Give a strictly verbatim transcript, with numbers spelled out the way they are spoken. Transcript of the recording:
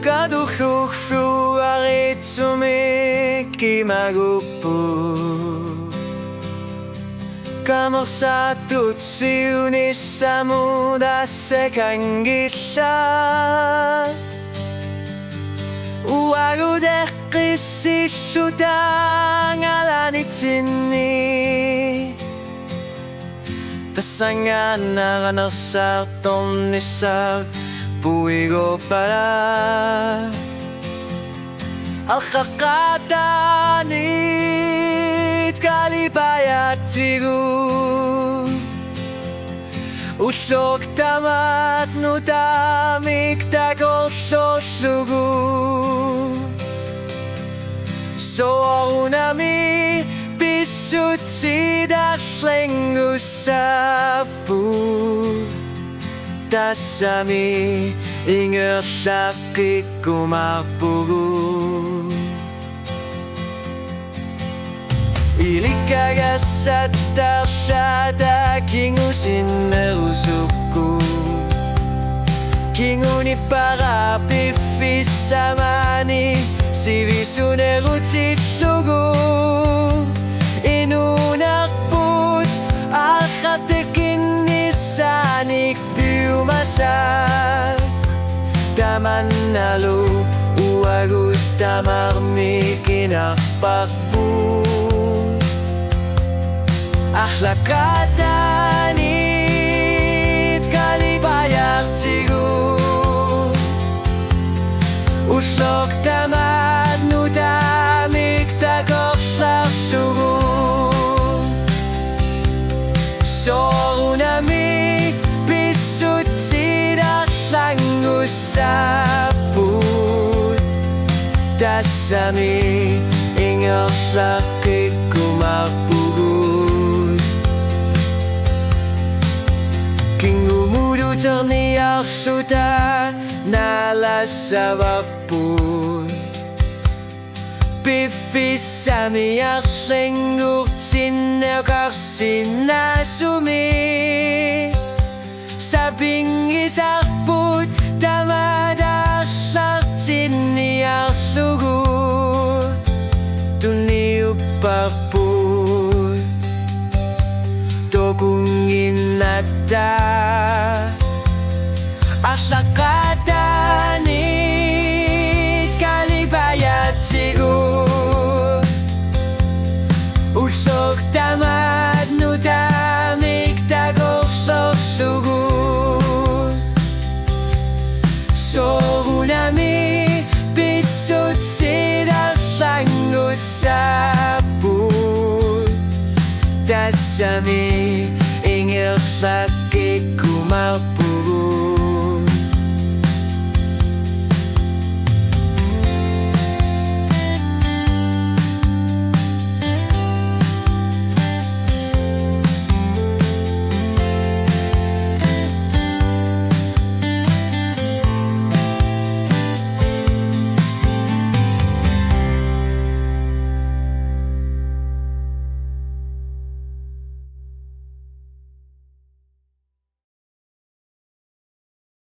Katullugu arissumik imagupput. Kamersaartut siunissamut assakangillat. Uagut eqqissilluta angalanitsinni. Tassanngaannaq anersaartornissaq puigorpara. Arlaqaataaniit qalipajatsigu. Ulloq tamaat nutaamik takorloorlugu. Soorunami pissutsit arlanngussaapput. Tassami ingerlaqqikkumaarpugut. Ilikkagassat arlaata kingusinnerusukkut. Kingunippara piffissaq maani sivisunerutillugu. Inuunerput arlaq tikinnissaanik piumasaaq. Tamannalu uagut tamarmik inarparput. Arlaqaataaniit qalipajatsigu. Ulloq tamaat nutaamik takorloorlugu. Soorunami pissutsit arlanngussaapput. Tassami ingerlaqqikkumaarpugut. Kingumut uterniarluta naalassavarput. Piffissami arlanngortinneqarsinnaasumik. Sapinngisarput tamaat aallartinniarlugu. Tunniupparput toqunnginnatta. Arlaqaataaniit qalipajatsigu. Ulloq tamaat nutaamik takorloorlugu. Soorunami pissutsit arlanngussaapput. Tassami ingerlaqqikkumaarpugut.